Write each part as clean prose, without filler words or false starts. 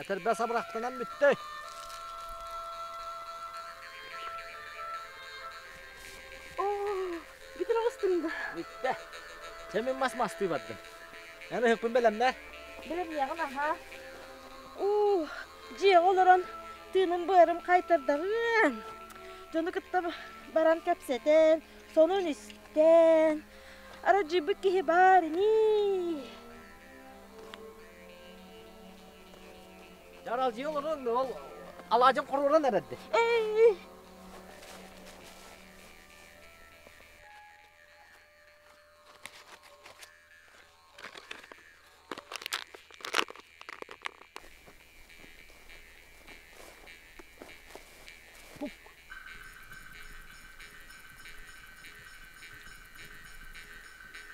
Этэрбэс абырахтанан бүттэ. Оо, бүтүн оҕустуҥ да? Бүттэ. Чэ мин мас мастыы бардым. Эн ыһыкпын бэлэмнээ. Бэлэмниэҕим аһаа. Уу, дьиэҕэ олорон тыыным быарым хайтардаҕыан. Дьону кытта баран кэпсэтэн, сонун истэн, аралдьыйбыт киһи баар ини. Аралдьыйа олорон ол алаадьым хоруоран эрэрди. Эй!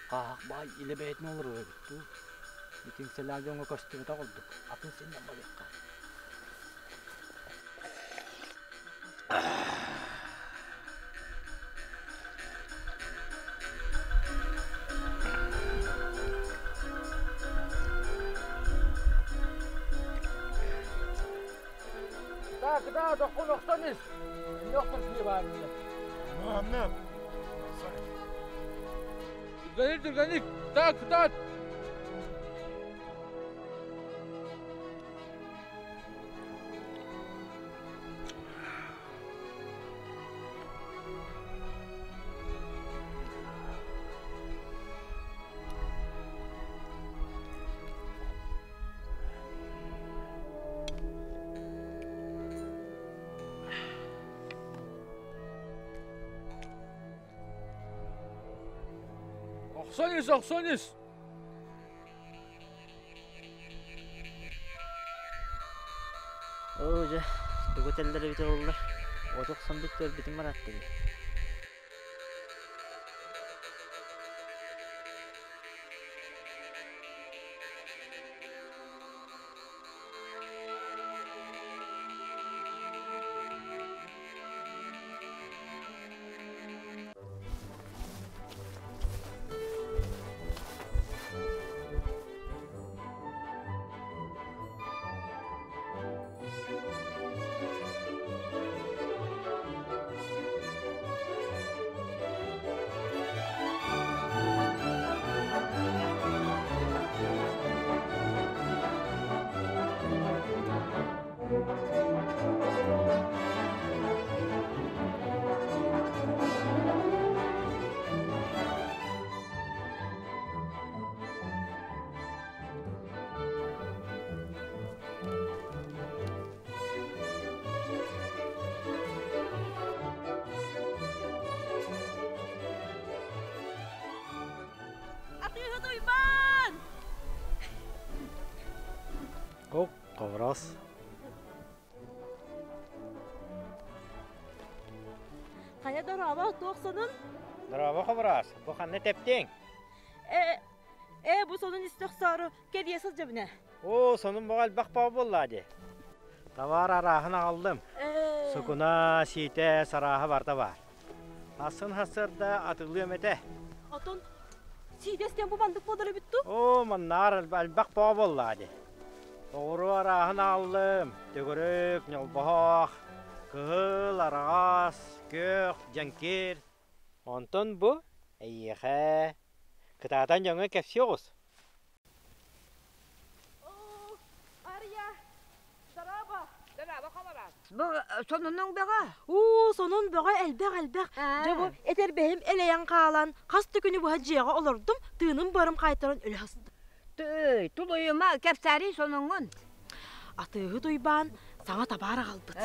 Хаах баай илэ бэйэтин олорор эбит дуу. Итиҥсэлээх дьоҥҥо көстүбэтэх ордук. Атын сиринэн барыахха. Так, да, доххун охсон ис. Охтор Анна. Түргэнник, түргэнник. Так, так. Охсон ис, охсон ис. Оо дьэ, тугу этэллэр эбитэ буоллар, от охсон бүттэрбитин барааттыгын. Атыыһыт Уйбаан! Оп, хобороос. Хайа дорообо, туох сонун? Дорообо, хобороос. Бу ханна тэптиҥ? Э, э, бу сонун истэ охсоору кэлиэ сылдьабын ээ. Оо, сонун бөҕө элбэх баа буоллаа дии. Табаар арааһын аҕаллым. Сукуна, сиитэ, сарааһа барыта баар. Асын сарсыарда атыллыам этэ. Отон сиидэс диэн бу мандык буолар эбит дуу? Оо, маннаар элбэх баа буоллаа дии. Оҕуруо арааһын аҕаллым. Төгүрүк, ньолбоһох, кыһыл, араҕас, күөх, дьэҥкир. Онтон бу эйиэхэ кытаатан дьоҥҥо кэпсии оҕус. Бу сонунуҥ бөҕө. Уу, сонун бөҕө элбэх-элбэх. Дьэ бу этэрбэһим элэйэн хаалан, хас да күнү быһа дьиэҕэ олордум, тыыным барым хаайтаран өлө сыстым. Тыый, тулуйума, кэпсээрий сонуҥҥун. Атыыһыт Уйбаан саҥа табаар аҕалбыт.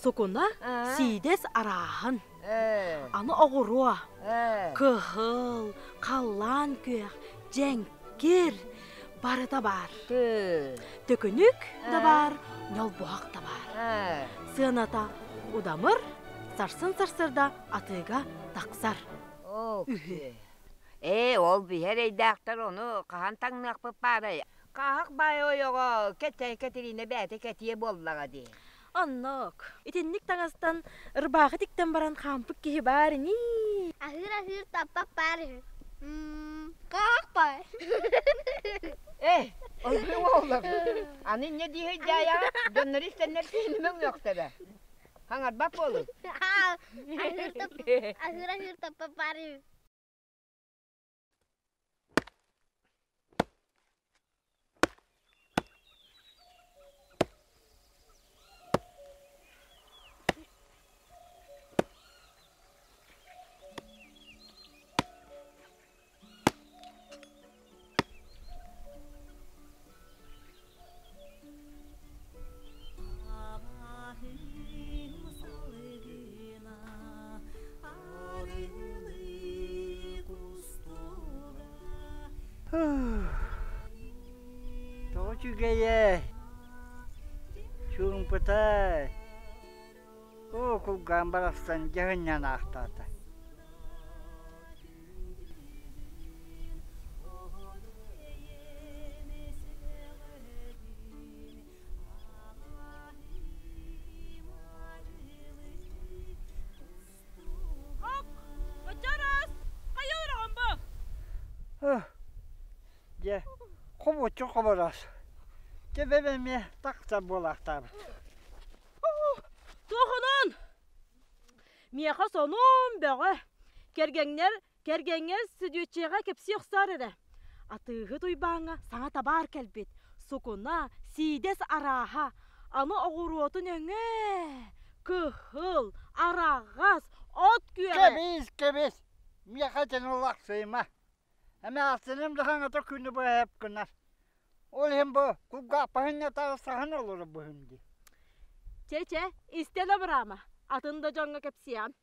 Сукуна сиидэс арааһын. Аны оҕуруо, кыһыл, халлаан күөх, дьэҥкир барыта баар. Төкүнүк да баар, ньолбуһах да баар. Сыаната удамыр, сарсын сарсыарда атыыга тахсар. Үһү. Ээ, ол биһэр эйдээхтэр ону хаһан таҥныахпыт баарай? Хааһах баай ойоҕо кэтэй Кэтириинэ бэйэтэ кэтиэ буоллаҕа дии. Оннук. Итинник таҥастан ырбаахы тиктэн баран хаампыт киһи баар ини. Аһыыр-аһыыр таппат баар үһү. Хааһах баай. Э, олбуй оҕолор. Аны инньэ дии дьаайаҕа дьоннору истэннэр киһини мөҥүөхтэрэ. Хаҥарбат буолуҥ. Аһыыр-аһыыр таппаппаары. Тоҕо үчүгэйэй, чуумпутай, оо кулгаан барахсан дьаһынньан аахтаата. Дьэ, хобуччу хобороос. Дьэ бэбэ эмиэ тахсар буолаахтаабыт. Туохунан? Миэхэ сонум бөҕө. Кэргэҥнэр кэргэҥҥэр сүдүөччүйэҕэ кэпсии охсоор эрэ. Атыыһыт Уйбааҥҥа саҥа табаар кэлбит. Сукуна, сиидэс арааһа, аны оҕуруотун өҥө, кыһыл, араҕас, от күөҕэ. Кэбис, кэбис! Миэхэ дьэн улахсыйма. Эмээхсиним да хаҥата күнү быһа эп гынар. Ол иһин бу кулгаахпаһын саһан олоробуһун дии. Чэ-чэ, истэн абыраама, атын да дьоҥҥо кэпсиэҕим.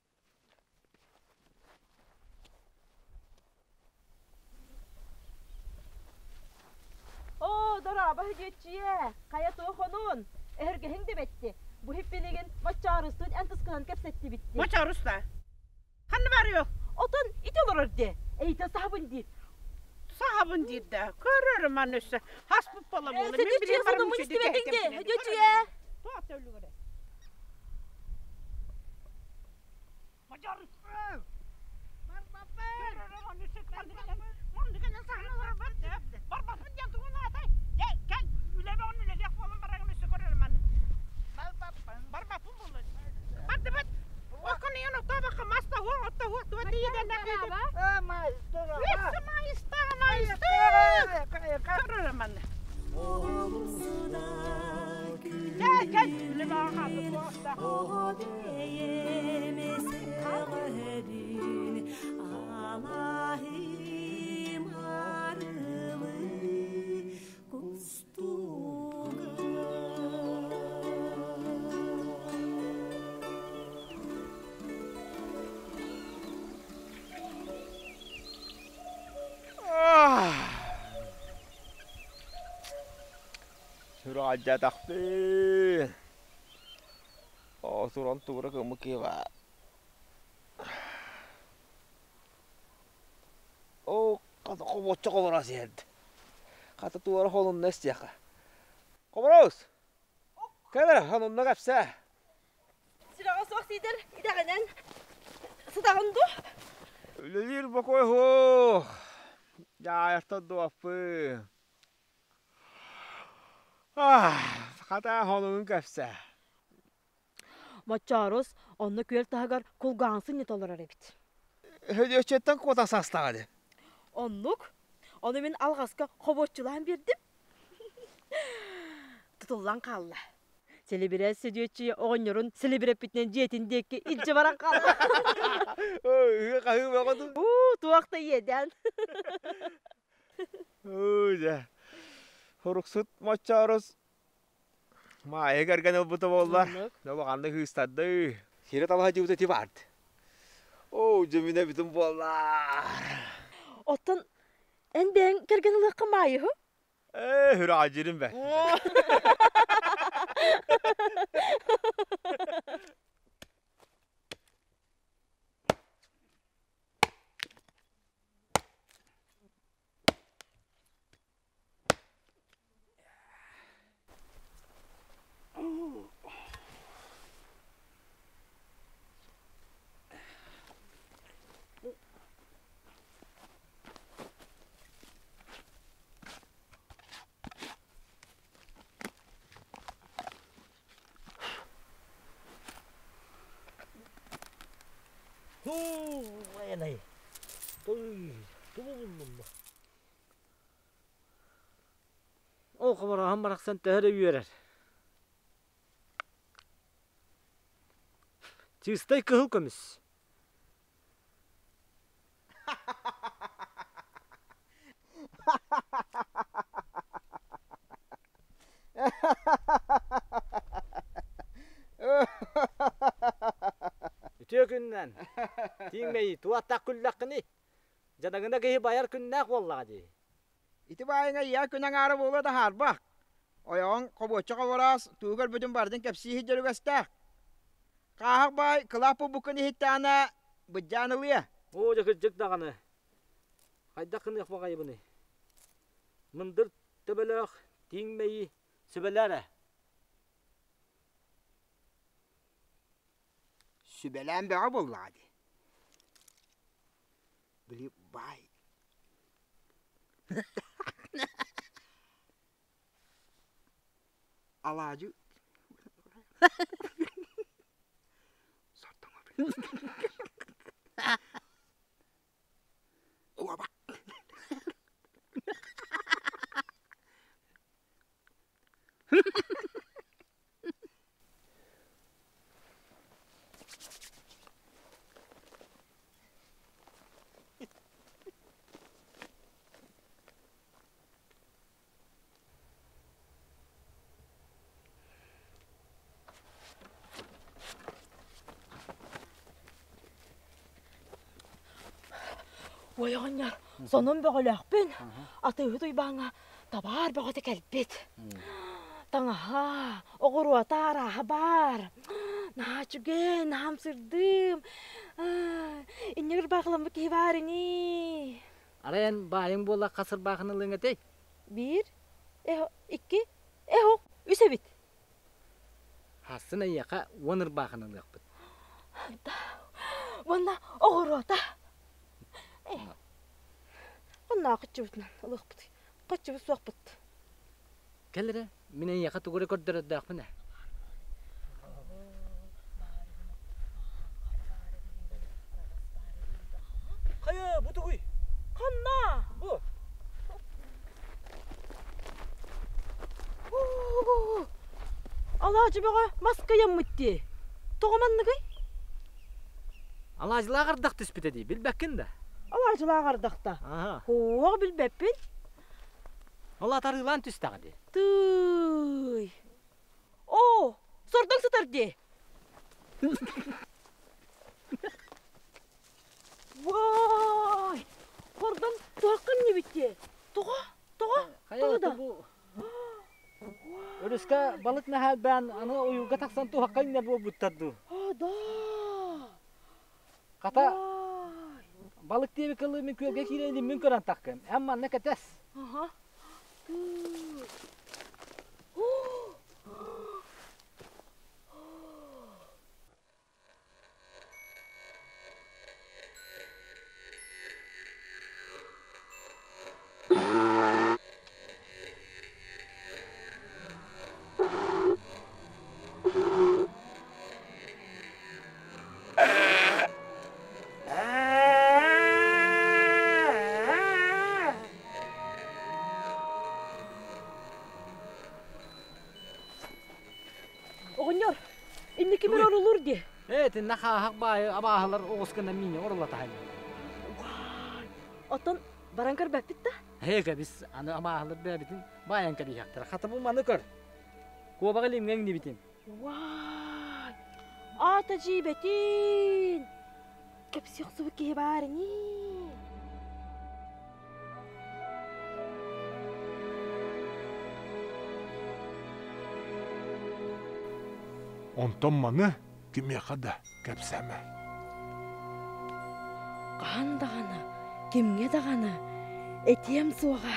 Оо, дорообо Һүдүөччүйэ, хайа туох онун? Өһүргэһиҥ да бэтти. Бу хиппилигин Моччоорустуун эн тускунан кэпсэттибит дии. Мочооруста? Ханна барыо? Отон ити олорор дии. Эйитэ саһабын диир. Саһабын диир да. Көрөрүм аны өссө. Хаспыт бола буола. Мин билим барым истибэтиҥ дии. Һүдүөччүйэ. Туох төлүгүрэ? Сүрү О, туран тура кымыкыба. О, хата хобоччо хоборос иһэрд. Хата туора холунна истиэхэ. Хоборос! Кэлэр, хонунна кэпсээ. Сүрэҕэ суох сиидэр идэҕинэн сытаҕын дуу? Үлэлиир бокой хуох. Дьаайартан дуоппы. Хата хонугун кэпсээ. Моччоорус онно күөл таһыгар кулгаан сынньата олорор эбит. Һөдүөччөттөн куота састаҕа дии. Оннук. Ону мин алҕаска хобуоччулаан биэрдим. Тутуллан хаалла. Сэлибирээс сөдүөччүйэ оҕонньорун сэлибирэппитинэн дьиэтин диэки илдьэ баран хаалла. Ой, хаһыы бөҕө Уу, туох да иэдээн. Ой, дьэ. Хоруксут моччоорус Маайа кэргэн ылбыта буоллар, улаханнык ыыстарды. Сири талаһа дьыбыта ти баард. Оо, дьэ бүтүн буоллар. Оттон эн бэйэҥ кэргэн ылыахха маайыһы? Ээ, хүрэҕэ бэ. Һуу, айанай. Той, тугу буллум бу? Ол хомороһон барахсан төһө да үөрэр. Чыыстай кыһыл көмүс. Үтүө күннэн! Тииҥмэйи туаттах күллэххиний? Дьадаҥына киһи байар күннээх буоллаҕа дии. Ити баайыҥа ийэ күн аҥаара буолуо да хаарбах. Ойоҕуҥ хобуоччу хобороос, тугу көрбүтүн барытын кэпсии сылдьар үгэстээх. Хааһах баай кылаап булбуккун иһиттэҕинэ, быдьаан ылыа. Оо, дьэ кырдьык даҕаны. Хайдах гыныах баҕайыбыный? Мындыр төбөлөөх тииҥ мэйии сүбэлээ эрэ. Сүбэлээн бөҕө буоллаҕа дии. Били баай Алаадьы Куобах Ой оҕонньор, сонун бөҕөлөөхпүн. Атыыһыт Уйбааҥҥа табаар бөҕөтө кэлбит. Таҥаһа, оҕуруота арааһа баар. Наһаа үчүгэй, наһаа ымсырдым. Иннигэр баахыламмыт киһи баар ини. Арай эн баайыҥ буола хас ырбаахыны ылыаҥ этэй? Биир, икки, үс эбит. Хассын эйиэхэ 10 ырбаахыны ылыахпыт. Уонна оҕуруота. Онноо кыччыбытынан ылыахпыт. Кыччыбыт суохпут. Кэл эрэ, мин эйиэхэ тугу эрэ көрдөрөрдөөхпүн ээ. Хайа, бу тугуй? Ханна? Бу. Алаадьы бөҕө маска ыйаммыт дии. Тоҕо манныгый? Алаадьылаах ардах түспүтэ дии, билбэккин да? Алаадьылаах ардахта. Суох, билбэппин. Ол атарыылаан түстэҕэ дии. Тыый. Оо, сордоҥ сытар дии. Вай! Хордон туоххын нибит дии. Тоҕо? Тоҕо? Тоҕо да? Өрүскэ балык наһаа элбээн, аны ойуурга тахсан туһахха иҥнэр буолбуттар дуу? О, да! Хата, балык диэби кылы мин күөлгэ киирэн илиммин көрөн таххым. Эн манна кэтэс. Аха. Оҕонньор, инники мир орулуур дии. Ээ, итиннэ хааһах баайы абааһылар оҕус гына миинэ орулатаһын. Уай, оттон баран көрбөппүт да? Ээ, кэбис, аны абааһылар бэйэбитин баайан кэбиһиэхтэрэ. Хата бу маны көр. Куобаҕы илимҥэ иҥнибитим. Уай, аата дьиибэтин! Кэпсии охсубут киһи баар ини. Онтон маны кимиэхэ да кэпсээмэ. Хаһан даҕаны, кимҥэ даҕаны этиэм суоҕа.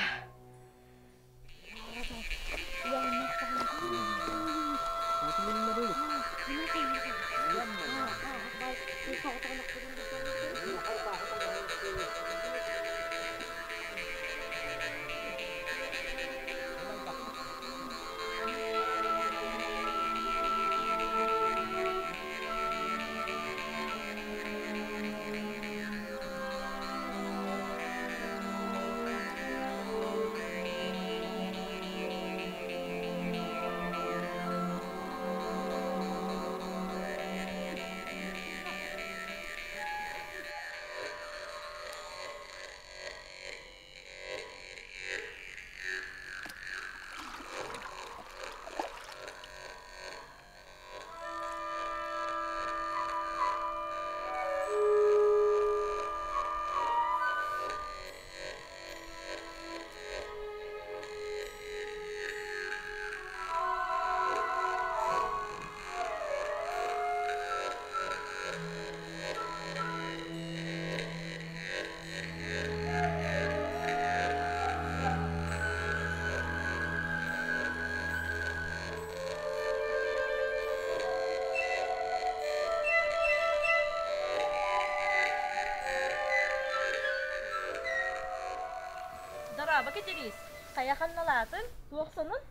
Хайа ханналаатын, туох сонун?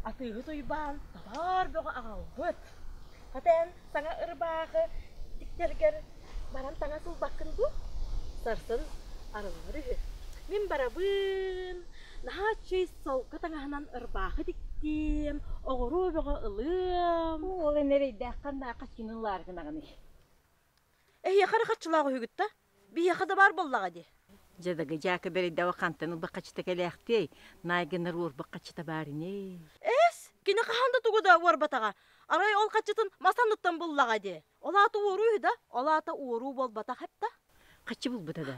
Атыыһыт Уйбаан табаар бөҕө аҕалбыт. Хата эн саҥа ырбаахы тиктэргэр баран таҥас ылбаккын дуу? Сарсын арыллар үһү. Мин барабын, наһаа үчүгэй солко таҥаһынан ырбаахы тиктиэм, оҕуруо бөҕө ылыам. Ол эн эрэйдээх ханнаах хаччыны ылаары гынаҕыный? Эһиэхэ эрэ хаччылаах үһүгүт да? Биһиэхэ да баар буоллаҕа дии. Дьадагы дьаакы бэрийдэҕэ хантан ылбах хаччыта кэлээхтиэй, наайгынар уорбах хаччыта баар ини. Эс, кини хаһан да тугу да уорбатаҕа. Арай ол хаччытын мас анныттан буллаҕа дии. Ол аата уоруу үһү да, ол аата уоруу буолбатах эп да. Хаччы булбута да.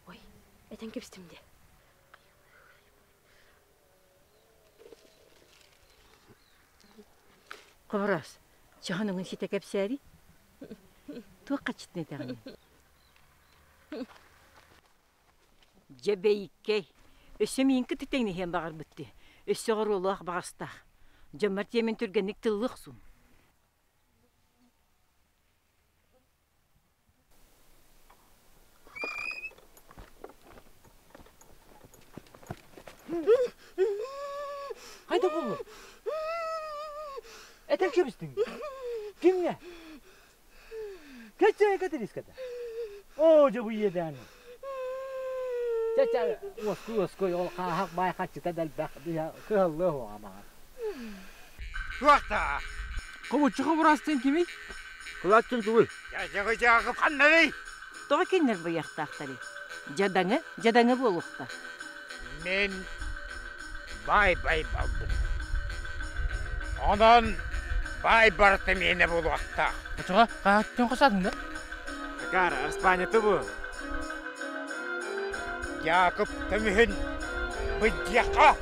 Ой, этэн кэбистим дии. Хобороос, чоһон ситэ кэпсээри. Туох хаччытын этэҕиний? Дьэ бэйиккэй, өссө миин кытта тэҥнэһиэн баҕарбыт дии, өссө оруоллаах баҕастаах. Дьоммор тиэмин түргэнник тыллыы охсуум. Хайда буллуҥ? Этэн кэбистиҥ. Кимҥэ? Кэччэйэ кэтириискэтэ. Оо, дьэ бу иэдээн. Чэ-чэ, уоскуй, уоскуй, ол хааһах баай хаччыта да элбэх, кыһаллыа суоҕа маҕан. Туохта? Хобуччу хобураастыын кимий? Кылааччын тугуй? Дьаҕы-дьаҕы ханнаный? Тоҕо кинилэр быйахтаахтарый? Дьадаҥы, дьадаҥы буолуохта. Мин баай-бай балбын. Онон баай барыта миэнэ буолуохтаах. Очоҕо хаһааттан хосаатыҥ да? Акаары, Аспаанньата бу. Дьаакып көмүһүн быдьыахха!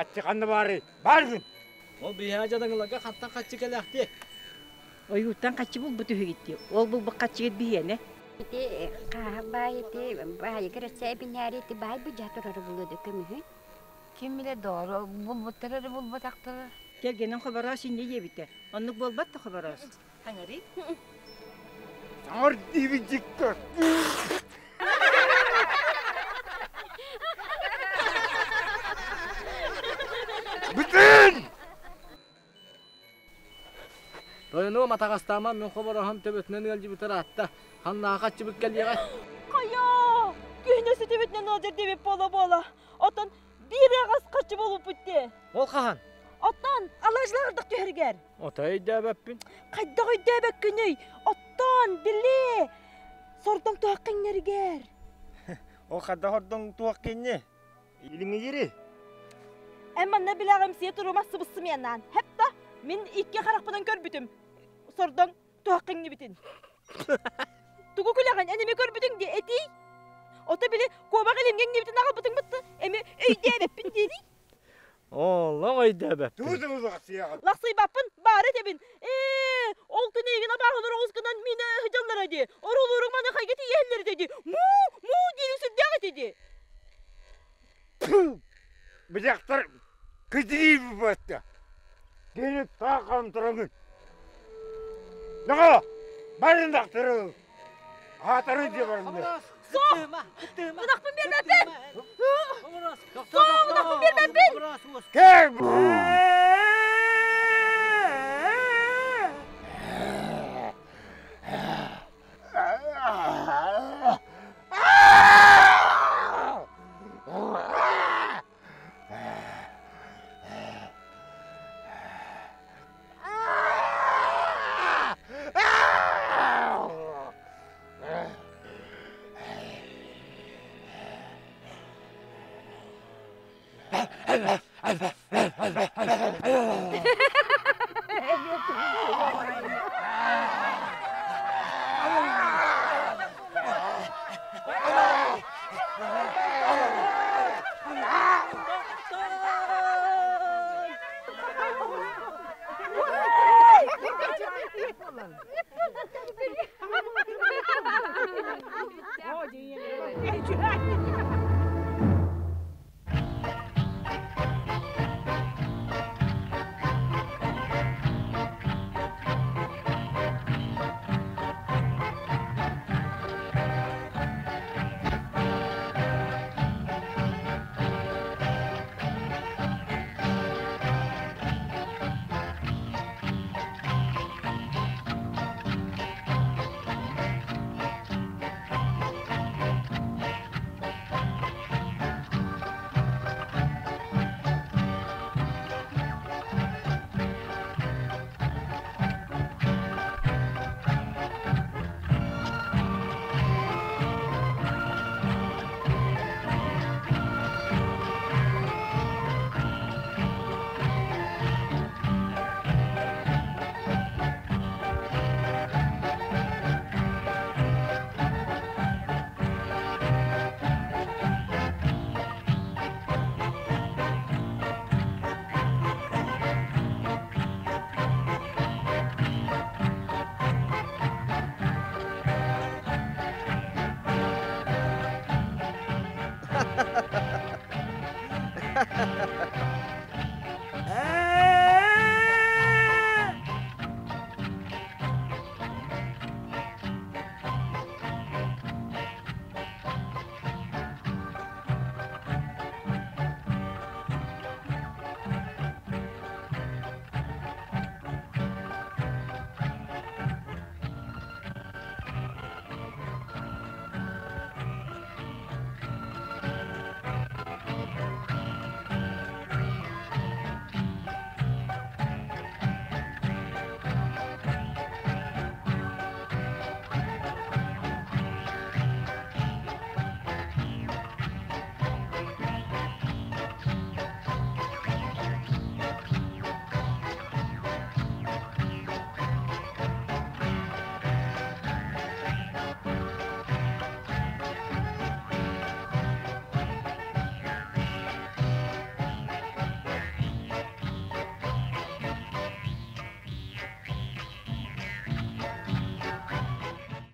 Хаччы ханна баарый? Бааргын! Ол биһиэхэ дьадаҥыларга хантан хаччы кэлээхтиэй? Ойууттан хаччы булбут үһүгүт Ол булбут хаччыгыт биһиэнэ. Ити хааһах баай ити баайы кырачча эбинээри ити баай быдьа турары булуоду көмүһүн. Ким билэ доҕор булбуттар эрэ булбатахтара. Кэргэнин хобороос инньэ диэбитэ. Оннук буолбат да хобороос. Хаҥарый? Саҥар диибин дьиккэ. Бүтүн! Тойонуом атаҕастаама мин хобороһом төбөтүнэн ыалдьыбыта ыраатта. Ханнааха аччыбыт кэлиэҕэй? Хайа! Күһүнэ сүтүбүтүнэн ыалдьар диэбит буола-буола. Оттон биир аҕас хаччы буолбуппут дии. Ол хаһан? Оттон алаажылаах түһэригэр. Отой өйдөөбөппүн. Хайдах өйдөөбөккүнүй? Оттон, били, сордоҥ туһах киҥнэригэр. Ол хайдах ордоҥ туох кинни? Илиҥҥири. Эн манна билэҕимсийэ турума сыбыссымыйанаан. Хэп да, мин икки харахпынан көрбүтүм. Сордоҥ туһах киҥнибитин. Тугу күлэҕин эн эми көрбүтүҥ дии этий? Ото били куобах илимҥэ иҥнибитин аҕалбытыҥ бытты эми өйдөөбөппүн диэний? Олох өйдөөбөппүн. Лахсыйбаппын, баары этэбин. Ээ, ол күн эйигин абааһылар оҕус гынан миинэ сылдьаллара дии. Оруулууруҥ маны хайга тиийэллэр этэ дии. Муу, муу диирин сүрдээх этэ дии. Быдьахтар кыдьыйыы быппатта. Кини таах хантарагын. Наҕа, барын дактырыл. Аатарын дии барынды. Суох! Ынахпын биэрбэппин! Суох, ынахпын биэрбэппин! Кэл!